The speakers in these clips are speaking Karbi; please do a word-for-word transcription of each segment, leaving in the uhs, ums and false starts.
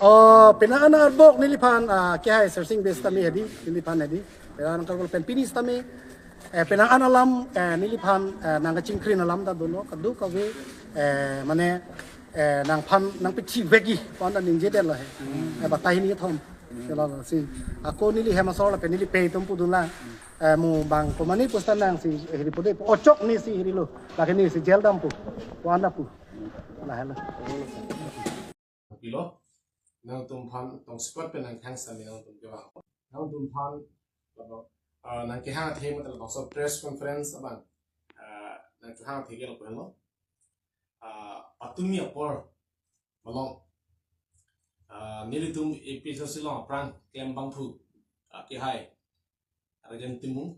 Oh, penang an arbok neliphan, ah, kehai searching base tame hedi, neliphan hedi. Penang an karbol pen pini tame, eh, penang an alam, eh, neliphan, eh, nangkachingkrin alam ta dono, kadokave, eh, mane, eh, nangphan, nangpithi vegi, pon ta ningje detlo he. Eh, batai ni thom. Kelo si. Ako neli hem asor lapen neli pei atum pudunlang. Eh, mo bang komani pustan nang si, eh, hiri pude, ochok ni si hirilo. Lake ni si jail dampo. Pon ta pu. Lahelo. Pilo, nangtumphan tong squad pen nangkehang sami nangtum kevang. Nangtumphan, labang, ah, nangkehang athe mate labangso press conference abang, ah, nangkehang athe ke lapu henlo. Ah, patumi apor, malom. Ah, nelitum A P H L C along aphrang klembangphu, ah, kehai Rajen Timung,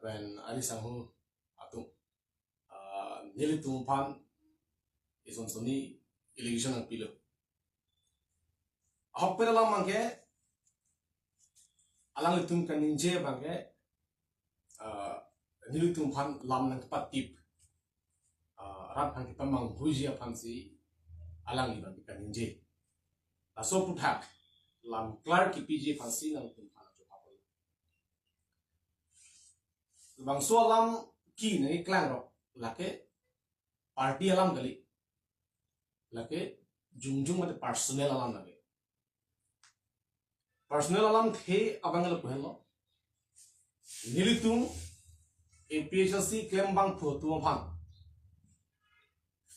pen ari sangho atum. Ah, nelitum aphan ison soni election nangpilo. Ahokpet alam abangke, alanglitum kaningje abangke, ah, nelitum aphan lam nangkepatip, ah, rat aphan kepamanghuji aphansi alangli abangke kaningje. Laso aphuthak lam klar kepiji aphansi nangtum aphan ajo apor. Labangso alam ke nangkeklang rok, lake party alam kali. Lake jongjong mate personal alam lake. Personal alamthe abang lapu henlo. Nelitum A P H L C klembangphu atum aphan,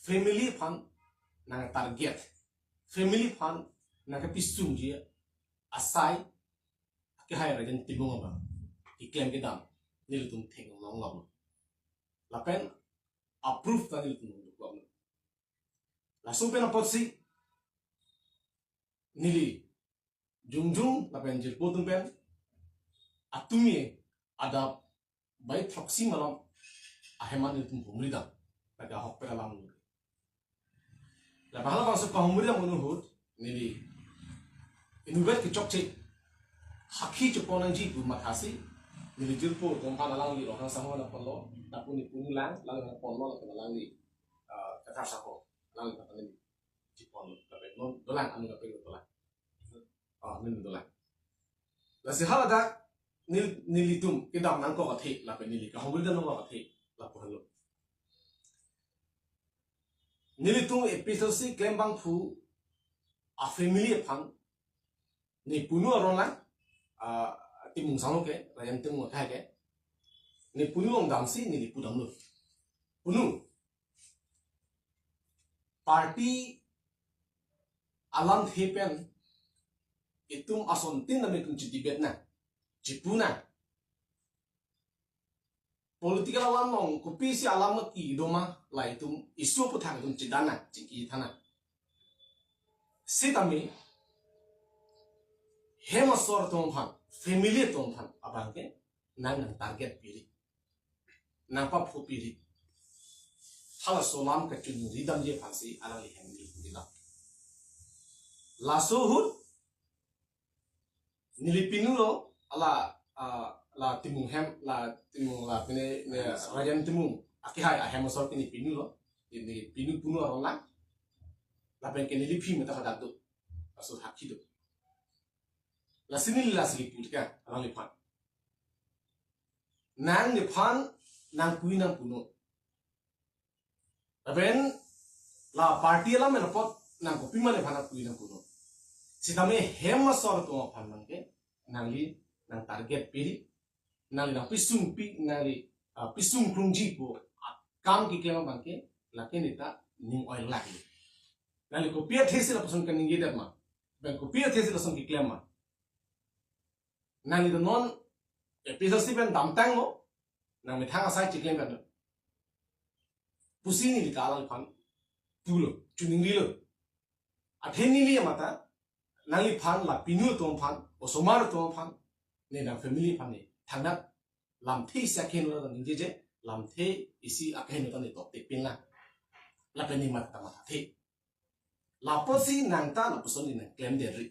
family aphan nangtarget, family aphan nangkepisungji asai kehai Rajen Timung abang keklem kedam nelitum theklong longlo. Lapen approve ta nelitum longlo. Laso pen apotsi neli jongjong lapen jirpo atum pen atumi adap bai throksi malom ahem an nelitum humridam. Lake ahokpet alam lo. Lapen halabangso kahumridam ahut neli inutvet kechokche hakhi chepon nangji pu mathasi neli jirpo atum aphan alangli Rongkhang sangho nangponlo, lapu ne punu lang, lang nangponlo, lapen alangli, ah, Kathar sangho, alangli kata neli cheponlo, lapen non dolang anu lapen dolang. Ah, neli dolang. Lasi haladak nel-, nelitum kedam nangkok athe, lapen neli kahumridam nangkok athe, lapu henlo. Nelitum A P H L C klembangphu a family aphan ne punu aron lang, ah, Timung sangho ke, Rajen Timung ke ke, ne punu along damsi neli pudamlo. Punu. Party alamthe pen itum asontin nami itum chedebate nang, chepu nang. Political alam along kopisi alam ke kedo ma, la itum issue aphuthak itum chedan nang, chingki than nang. Sitame hem asor atum aphan, family atum aphan abangke nang nangtarget piri, nangpapho piri. Halaso alam kachiningri damji aphansi alangli hem neli pudam. Laso ahut neli pinulo, ala, ah, la Timung hem, la Timung, la pine, ne, Rajen Timung akehai ahem asor ke neli pinulo, neli pinu punu aron lang. Lapen ke neli phi meta hadak do, laso hakhi do. Lasi neli lasi pu ke alangliphan, nang nephan nangpui nangpunon. Lapen la party alam pen apot nang kopima nephan nangpui nangpunon. Sitame hem asor atum aphan nangke, nangli nangtarget piri, nangli nangpisung pi, nangli, ah, pisung krungji pu akam keklem abangke, lake neta ning oilak. Nangli kopi athesi lapuson kaningje det ma, lapen kopi athesi lason keklem ma. Nangli do non A P H L C pen damtanglo, nang methang asai cheklem pen pusi neli ta alangliphan pulo, chiningrilo. Athe neli amata nangliphan, la pinu atum aphan, osomar atum aphan, ne nang family aphan ne thangnat lamthe isi akeheno ta ningjeje, lamthe isi akeheno ta ne tokte pin lang. Lapen ne matha mathathe. Lapotsi nang ta lapuson ne nangklemdetri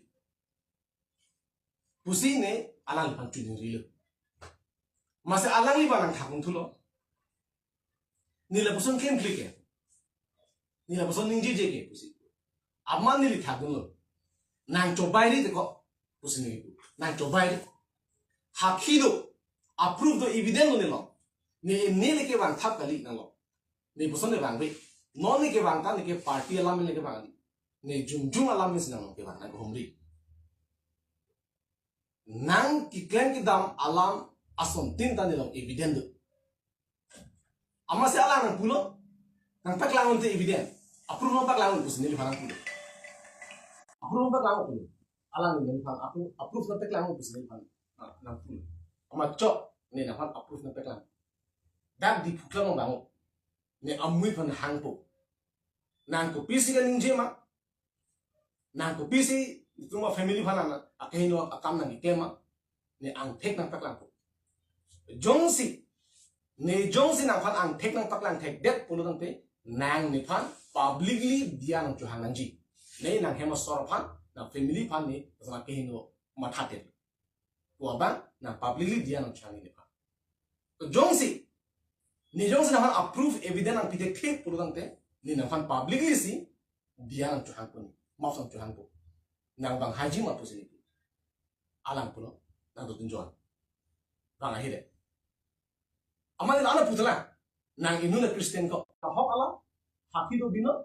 pusi ne alangliphan chiningrilo. Masi alangli ba nangthakdun thulo, ne lapuson klemkle ke, ne lapuson ningjeje ke pusi. Amat neli thakdunlo. Nang chobai ri te ko. Pusi neli pu. Nang chobai ri. Hakhi do. Approve do, evidence do nelo. Ne, ne le kevang thap kali nanglo. Ne puson ne vang ri. Non ne kevang ta ne ke party alam ne kevang ri. Ne jongjong alam ne si nang kevang nang humri. Nang keklem kedam alam asontin ta nelong evidence do. Amatsi alang nangpulo, nangpaklang unte evidence. Approve nangpaklang un pusi neliphan nangpulo. Approve nangpaklang un pulo. Alang neliphan approve, approve nangpaklang un pusi neliphan, ah, nangpulo. Amat chok, ne nangphan approve nangpaklang. Dak Diphu klam nang bango. Ne amui phan hangpo. Nang kopisi kaningje ma? Nang kopisi itum a-family phan ana akehingno akam nangkeklem ma? Ne angthek nangpaklangpo. Jongsi, ne jongsi nangphan angthek nangpaklang thekdet pulo tangte, nang nephan publicly diya nangchohang nangji. Ne nang hem asor aphan, nang family aphan ne, asama akehingno mathadet. Pu abang, nang publicly diya nangchohang nephan. Jongsi, ne jongsi nangphan approve evidence nangpi thekthe pulo tangte, ne nangphan publicly si diya nangchohangpo ne, maaf nangchohangpo. Nang bang haiji ma pusi ne pu. Alang pulo, nang dotun jon. Bang ahile. Amat ne la ana putla. Nang inut a-Christian ko. Ahok alam. Hakhi do binong.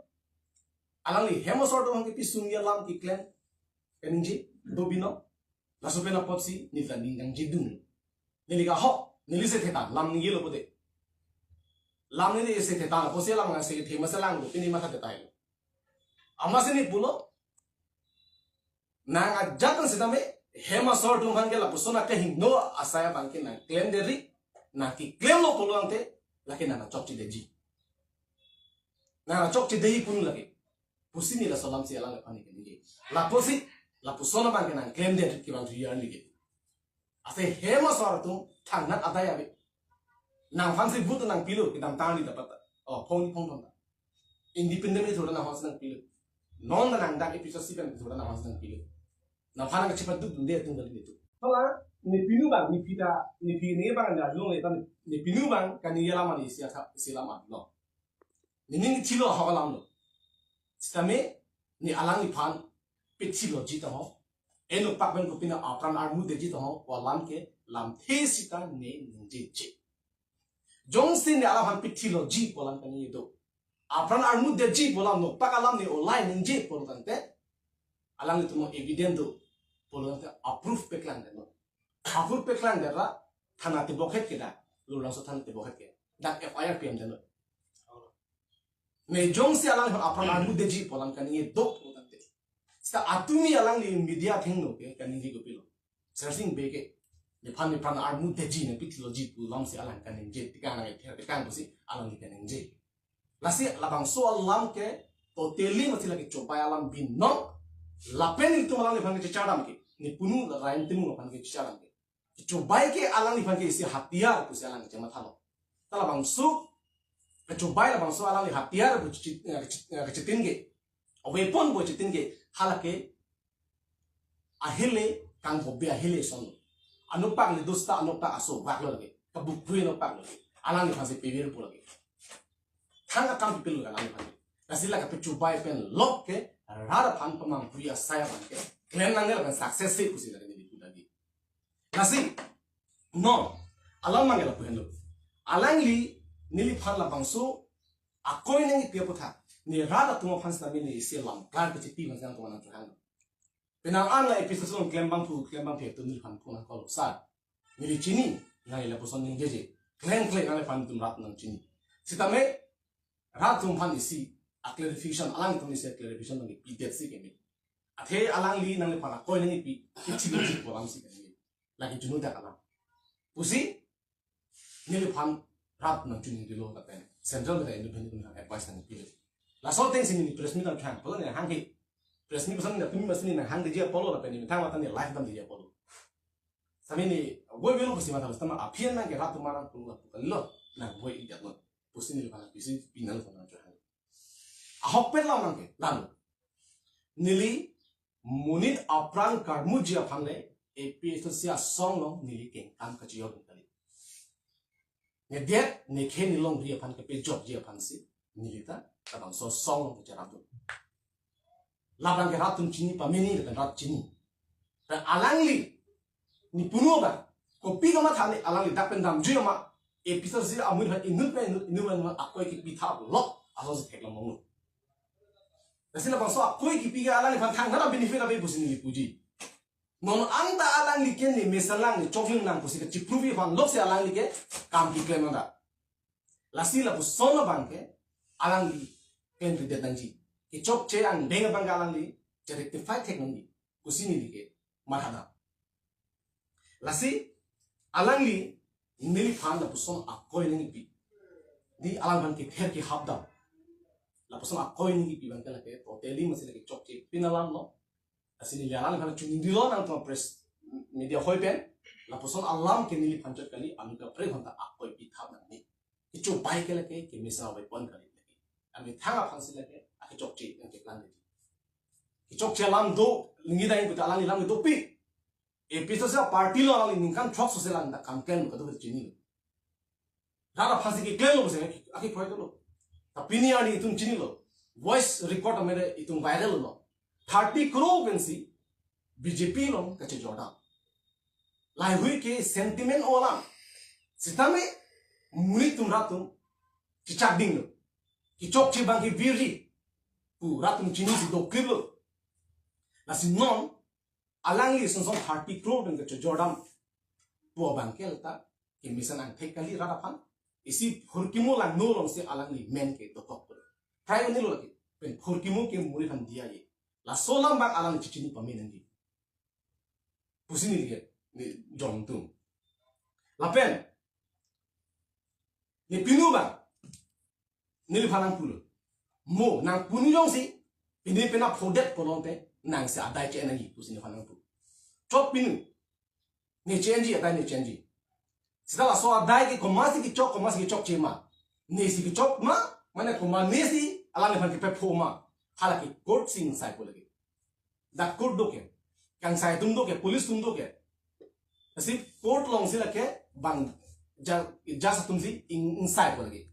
Alangli hem asor atum aphan kepi sungji alam keklem kaningje do binong. Laso pen apotsi neli ta ning nangjedun. Neli ke ahok, neli sethe ta lam ningjelo pote. Lam neli sethe ta apotsi alam nang sethe ma selang do, pini matha tetailo. Amatsi ne pulo, nang ajat nang sitame, hem asor atum aphan ke lapuson akehingno asai abang ke nangklemdet ri, nang keklemlo pulo tangte, lake nang chokchedetji. Nang chokchedetji punu lake. Pusi ne laso alamsi alangliphan ne keningje. Lapusi, lapuson abang ke nangklemdet ri kevang thuyar nike. Ase hem asor atum thangnat adai ave. Nangphansi vote nangpilo kedamtang ni dapat. Oh, phong phong phong. Independent ni thoda nangphansi nangpilo. Non ta nang dak episode seven thoda nangphansi nangpilo. Nangphan nangchepadukdunde atum kali netum. Hala, ne pinu bang, ne pita, ne pi ne bang ne arjulongle ta ne, ne pinu bang, kaningje alam ani isi atha, isi alam ani lo. Ne ning thilo ahok alam lo. Sitame, ne alangliphan pithiloji ta ho. Enukpak pen kopine apran armutdeji ta ho, pu alam ke lamthe sita ne ningjeje. Jongsi ne alangphan pithiloji pu alam kaningje do. Apran armutdeji pu alam, nukpak alam ne olai ningje pulo tangte, alanglitum evidence do pulo tangte approve paklangdetnon. Approve paklangdet ra thana tebokhet ke dak, Luhrangso thana tebokhet ke. Dak F I R P M detnon. Ne jongsi alangliphan apran armutdeji pu alam kaningje do pulo tangte, sita atumi alangli media athengno ke kaningje kopilo. Sersing Bey ke, nephan nepran armutdeji, ne pithiloji pu alamsi alang kaningje, tekang nang ether tekang pusi alangli kaningje. Lasi labangso alam ke totally mati lake chobai alam binong. Lapen itum alangliphan kechechardam ke, ne punu la Raim Timung aphan kechechardam ke, chobai ke alangliphan ke isi hatiar pusi alang kechemathalo. Ta labangso, kechobai labangso alangli hatiar pu chit-, eh, kechit-, eh, kechitin ke, weapon pu chitin ke, halake ahile kangbobe ahile son. Anokpak le dusta, anokpak aso vak lo lake. Kabukphui anokpak lo lake. Alangliphansi pevir pu lake. Thang akam pipil lo alangliphan. Lasi la kapechobai pen lok ke, rat aphan pamangphui asai aphan ke klem nangne lapen success si pusi lake neli pu lake. Lasi, no, alam mangge lapu henlo. Alangli, neliphan labangso akoi nangkepi aphuthak, ne rat atum aphan sitame ne isi lam klar kechipi aphan si nangtum nangchohang. Penang an la episode along klembangphu, klembangphi atum neliphan phone nangkol, sir, neli chini, nangli lapuson ningjeje. Klem klem nangliphan atum rat nangchini. Sitame rat atum aphan isi a-clarification, alanglitum isi a-clarification nangkepidetsi keme. Athe alangli nangliphan akoi nangkepi, kechi kechi pu alamsi keme. Lake junu dak alam. Pusi, neliphan rat nangchuningdelo lapen central meta independent nang advice nangpilo. Laso atengsi neli press meet nangkehang, pulo ne hangke. Press meet puson ne tumi masi ne nanghangdeji apotlo lapen ne methang mata ne live damdeji apotlo. Sami ne voi velo pusi mathalo, sitame aphi an nangke rat atum aphan nangpulu lapu kalilo, nangvoi-ikdetnon. Pusi neliphan pisi pinal ko nangchohang. Ahokpet alam nangke, lam. Neli monit apran karmuji aphan le, A P H L C asong along neli kengkam kachiyok kali. Nedet, nekhe nelongri aphan kepejokji aphansi, neli ta labangso asong along kacherapdun. Labang ke rat atum chini pameni, lapen rat chini. Pen alangli, ne punu abang, kopi kamatha ne alangli dak pen damjui ma, episode si amun ha inut pen inut, inut pen inut akoi kepitha lok, asonsi theklong mong. Lasi labangso akoi kepi ke alangliphan thangta benefit ave pusi neli puji. Non anta alangli ke ne mesenlang, ne choklim nang pusi kachipruvi aphan loksi alangli ke kam keklem nang da. Lasi lapuson abang ke alangli klem kedet nangji. Kechokche angdeng abang ke alangli che rectify thek nangji pusi neli ke mathadam. Lasi alangli neliphan lapuson akoi nangkepi. Di alangphan kether kehap dam. Lapuson akoi nangkepi abang ke lake totally masi lake chokche pin alam lo. Lasi neli alangliphan chuningri lo nangtum press media hoi pen. Lapuson alam ke neliphan chot kali, anut kaprek aphanta akoi pithap nangne. Kechobai ke lake kemesen ave pon kali lake. Amethang aphansi lake akechokche nangkeklang lake. Kechokche alam do, ningje dai puta alangli alam dopik. Episode si party lo alangli ningkan throk sose lang ta kam klem kadokave chinilo. Rat aphansi keklem lo pusi akekroidetlo. Ta pini arni itum chinilo. Voice record amere itum viral lo. Thirty crore pensi B J P along kachejordam. Laheihui ke sentiment olam. Sitame monit atum rat atum chechak dinglo. Kechokche abang ke virji pu rat atum chinisi dokliplo. Lasi non alangli sonson thirty crore pen kachejordam pu abang ke lata kemesen angthek kali rat aphan. Isi phurkimo langno alongsi alangli men ke dokok pura. Try unilo lake. Pen phurkimo ke monit aphan diya ye. Laso alam abang alang chechini pame nangji pusi neli ke, ne jongtum. Lapen ne punu abang, neliphan nangpulo. Mo, nang punu jongsi, pini pena phodet pulote, nangsi adai che-en nangji pusi neliphan nangpu. Chok punu. Ne che-enji, adai ne che-enji. Sita laso adai ke komatsi kechok, komatsi kechokche ma. Nesi kechok ma, mane komat nesi alangliphan kepepho ma. Halake court si ingsaipo lake. Dak court do ke. Kangsai atum do ke, police atum do ke. Lasi court alongsi lake bang ja-, judge atumsi ing-, ingsaipo lake.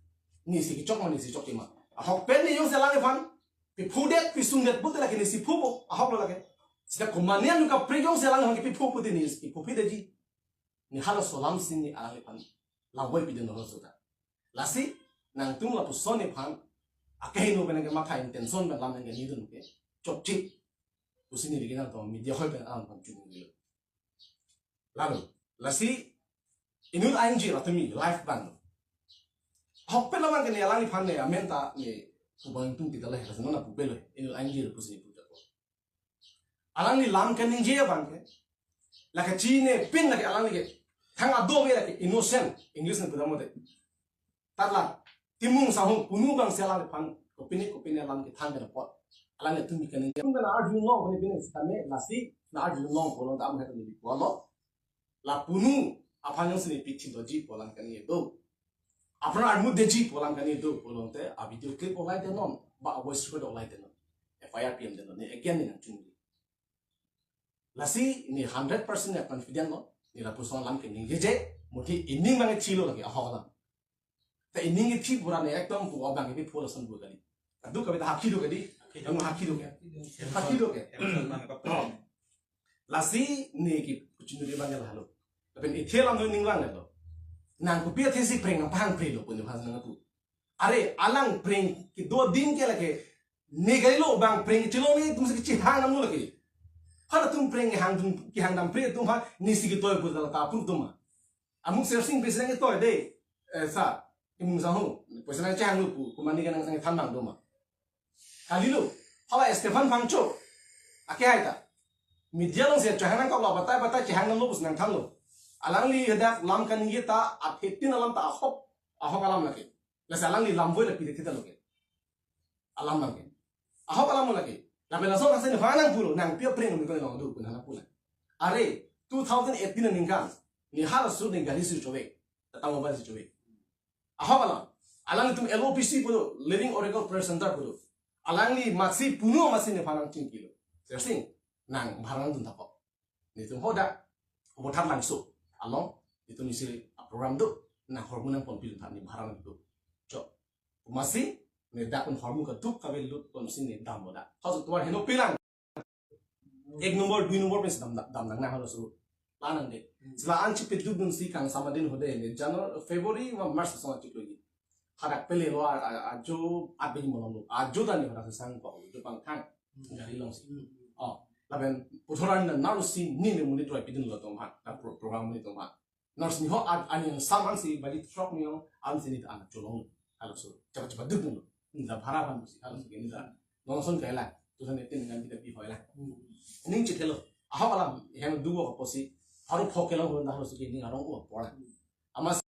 Nesi kechok ma, nesi chokche ma. Ahok pen ne jongsi alangliphan piphudet, pisungdet pute lake nesi phupo, ahok lo lake. Sita komat ne anut kaprek jongsi alangliphan kepipho pute nesi kepho pidetji. Ne halaso alamsi ne alangliphan lamvoi pidun lo sota. Lasi nangtum lapuson nephan akehingno pen nangkematha, intention pen alam nangkeningjedun ke chokche pusi neli ke nangtum media hoi pen alangliphan chuningri. Lalu, lasi inut a-N G O atum ke live abang. Ahok pen abang ke ne alangliphan ne amen ta ne pu abang tung kita leh, lasi non apu belo, inut a-N G O pusi ne pu jako. Alangli alam kaningje abang ke. Lake chinine pin lake alangli ke. Thang ado ke lake innocent. English ne pudam mode. Tatla. Timung sahung punu abangsi alangliphan. Kopine kopine alam ke thang ke dapot. Alangli atum kaningje. Atum kan arjulong pine pine sitame lasi. Na arjulong pulo ta am hetu ni pulo. La punu aphan jongsi ne pithim doji pu alam kaningje do. Apran armu detji pu alam kaningje do pulote a video clip olai denon, ba a voice record olai denon. F I R P M denon, ne again ne nangchunji. Lasi ne hundred percent ne confident lo, ne lapuson alam ke ningjeje, muthe ining abang chilo lake ahok alam. Ta ining ithi pura ne ekdom pu abang ke phola son bu kali. Adu kabe ta hakhi do kali. Kamu hakhi do ke. Hakhi do ke. Oh. Lasi ne ke kuchinu de abang lahelo. Lapen ithe alam no ning lang lo. Nang kopi athesi phreng nangpahang phrelo pu ne bhas nangpu. Are alang phreng kedo din ke lake. Ne kali lo abang phreng chelo ne atumsi kechihang damlo lake. Halatum phreng hang dun kehang dam phreng atum ha nesi ketoi pu ta approve do ma. Amuk Sersing pisi nangketoi de. Eh, sa, imung sahung. Pisi nangchehanglo pu, komat ne ke nang, nangthan abang do ma. Kalilo, hala Stephen Phangcho. Ake hai ta. Media alongsi chehang nangkoklo, batai batai chehang nanglo pusi nangthanlo. Alangli hadak alam kaningje ta, athetin alam ta ahok, ahok alam lake. Lasi alangli lamvoi lapi de thita lo ke. Alam abang ke. Ahok alam lake. Lapen laso nangsi nephan nangpulo, nangpi aphreng nang ko long do pu nangpulo. Are, two thousand eighteen aningkan, ne halaso ne gari si chove, Tata Mobile si chove. Ahok alam. Alanglitum L O P C pulo, Living Oracle Prayer Center pulo. Alangli amatsi punu amatsi nephan nangchingkilo. Sersing, nang bhara nangdun thapok. Netum hoda, Bothat Langso along, netum isi a-program do, nang hormu nangponpidun tha ne bhara nangdo. Chok. Amatsi, Ne dak un hormu kaduk kave lut kon si ne damlo dak. Halaso tovar heno pelang. Ek number, dui number pensi dam, dam, dam nang nang halaso. La nang de. Hmm. Sila an chipeduk dunsi kangsam adin hode ne January, February ma March asong chiplo ji. Hadak pele lo a, a, ajo abe malom lo. Ajo dan ni hadak sang ko jo pangthang. Hmm. Gari alongsi. Hmm. Oh, lapen puthot arni na narusi ni ne monit roi pidun lo tong ha. Dak pro-, program ni tong ha. Nors ni ho ad ani yang samang si bagi trok ni ho an si ni an cholong. Halaso. Cepat-cepat duk dulu. Ni da bhara ban si halaso ke ni da. Nongson kaila. Two thousand eighteen kan kita pi hoila. Hmm. Ning chithelo. Ahok alam yang duo ko si. Haru phok kelong hon da halaso ke ni arong uwa pola. Amatsi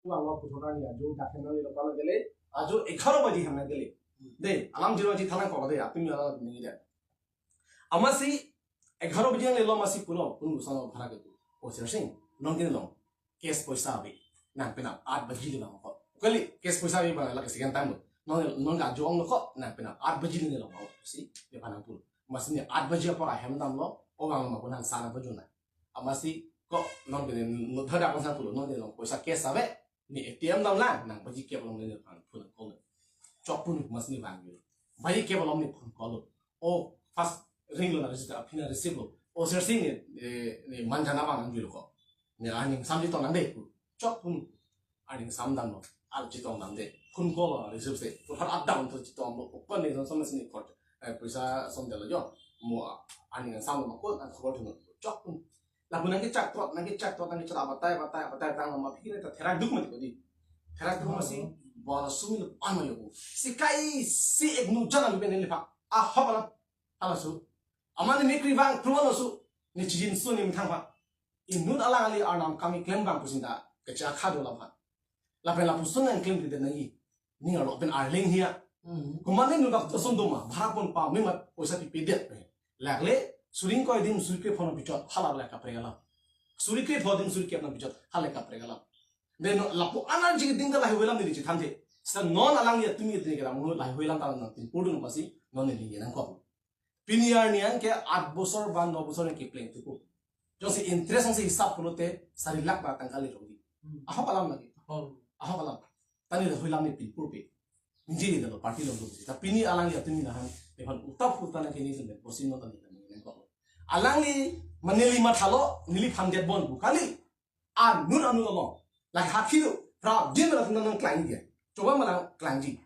uwa uwa puthot arni ajo dak hem nang lo pala gele. Ajo egharo baji hem nang gele. De, alam jiro ji thanang ko de. Apni alam ni de. Amatsi egharo baji ang lelo amatsi pulo, pun busang bhara ke tu. O Sir Singh, non kini long. Cash poisa ave. Nang penap, aat baji le bang ko. Kali, cash poisa ave bang lake second time lo. Non, non ka jong lo ko, nang penap, aat baji le long ko. Si, de panang pul. Amatsi ni aat baji apor ahem damlo, o bang ma ko nang sana baju na. Amatsi ko, non kini no thada ko sang pulo, non kini long poisa cash ave. Ni A T M damlang, nang baji kep along ni phone, phone call. Chok pun amatsi ni bang yo. Baji kep along ni phone call. O, first ring lo na receive, aphi na receive lo. O Sir Singh ni, eh, ni manjana bang nang julo ko. Ni aning sam chetong nang de. Chok pun aning sam damlo. Al chetong nang de. Phone call receive se. Phone har up down to chetong lo. Ko ni son son ni court. Eh, poisa som delo jo. Mo aning sam lo ko, ang khobor thun. Chok pun. Lapu nang kechak trot, nang kechak trot, nang kechak batai, batai, batai, tang lama pikir ta therak duk mati kodi. Therak duk masi, bola sumi lo an mayo. Si kai, si ek nu jana lu benen lepak. Ahok alam, halaso. Amat ni mikri bang, keluar laso. Ni chijinso ni methang pak. Inut alang ali arnam kami klem bang pusinta, kechak khado lam pak. Lapen lapuson nang klem di nang i. Ning arlo pen arleng hia. Hmm. Komat ne nubak to sundoma, bhara pon pa, memat poisa pipedet pe. Lakle, suri ingkoi adim suri krepho nang pichot, hala lak kaprek alam. Suri krepho adim suri krep nang pichot, hala lak kaprek alam. De non lapu anerji ding ka lahai alam neli chethanthe. Seta non alangli atumi ding ke ram lahai alam ta nang tin purdun pasi, non neli nang kok. Pini arni an ke aat bosor ba no bosor ke pleng tuku. Jongsi interest si hisap pulote sari lakh ba tangka le rogi. Hmm. Ahok alam lagi. Oh. Ahok alam. Tani le hoilam ni pinpur pe. Ningje dalo party lo si. Ta pini alangli atumi nahan. Evan utap utana ke ni sende. Bosin no tani tani nengkok. Alangli ma neli mathalo, neliphan det bon bu kali. Anut anut along. Lake hakhi do. Prap din la nang klang dia. Coba malang klangji.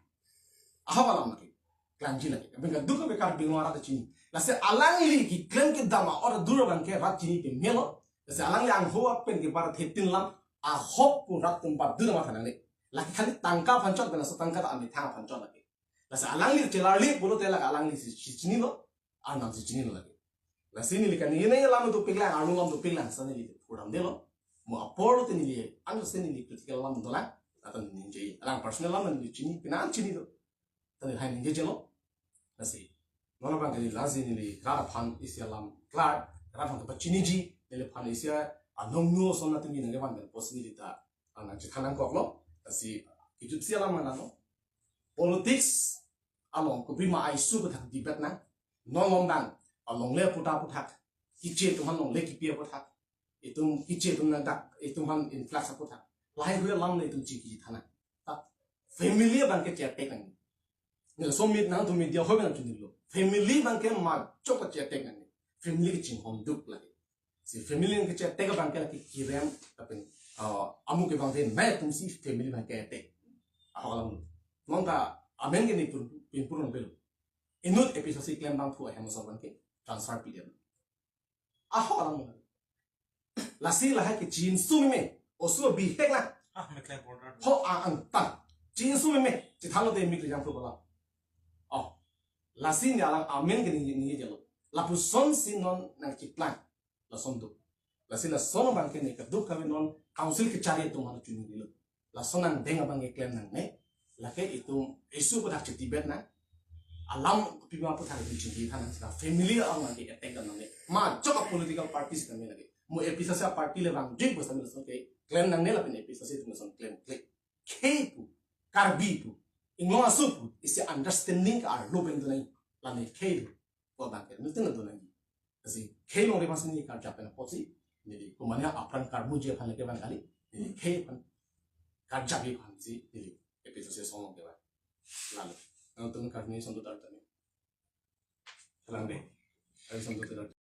Ahok alam lake. Klangji lake. Bengka duka bekar bingung arah chini. Lasi alangli keklem kedam a-order dur abang ke rat chini pe melo. Lasi alangli angho apen ke bar thetin lam ahok pu rat tum bar dur ma thanang le. Lake khali tangka aphan chot bena so tangka ta amethang aphan chot lake. Lasi alangli chelarli pulote lake alangli si, si chinilo. Arnam si chinilo lake. Lasi neli kan neli alam dopiklang, arlo alam dopiklang, sa neli program delo. Mo apor lo te neli, ano se neli political alam dolang, atau neli ningje, alang personal alam neli chini, pina chini do. Tani hai ningje jelo. Lasi. Non abang kali lasi neli rat aphan isi alam klar, rat aphan to chiniji, neliphan isi anong nu son na tumi nang van dan pos neli ta, anang chethan nangkok lo. Lasi, kijut si alam mana lo. Politics along kopima a-issue aputhak debate nang. Non longdang along le puta aputhak. Kiche atum along le kipi aputhak. Itum kiche atum nang dak, itum aphan influx aputhak. Lahai hui alam le itum chingki thanang. Ta family abang ke che-attack nang. Neli somit nangtum media hoi nang chunilo. Family abang ke ma chok che-attack nang. Family ke chinghon duk lagi. Si family ke che-attack abang ke lake kirem, lapen, ah, amu ke bang the nai atum si family abang ke attack. Ahok alam. Nonta amen ke ni pur, pin purun pelo. Inut A P H L C klem bangphu ahem asor abang ke transfer pidem. Ahok alam. Lasi lahai ke chinsu meme. Oso bihek la. Ah, meklem border. Ho a angtan. Chinsu meme. Chithalo te mik rijang phu bala. Oh. Lasi ni alang amen ke ni, ni jalo. Lapuson si non nangchiplang. Lason do. Lasi lason abang ke ne kaduk kave non council kechari atum aphan chunilo. Lason angdeng abang ke klem nangne. Lake itum issue aputhak che-debate nang. Alam kopima aputhak itum chingki thanang seta family abang ke attack dam nangne. Ma chok a-political party seta me lake. Mo A P H L C a-party le bang jik bos tame lason ke klem nangne lapen A P H L C atum lason klem kle. Khei pu, Karbi pu, inglong aso pu, isi understanding ke arlo pen do nang, lame khei pu, ko abang ke, nutin do nang. Lasi, khei longri mas ni karjap pen apotsi, neli, komane apran karmuji aphan lake bang kali, neli khei aphan, karjap aphan si, neli, A P H L C asong along ke bang. Lalu. Nangtum karni Sontu Tartani. Lang dei. Ari Sontu Tartani.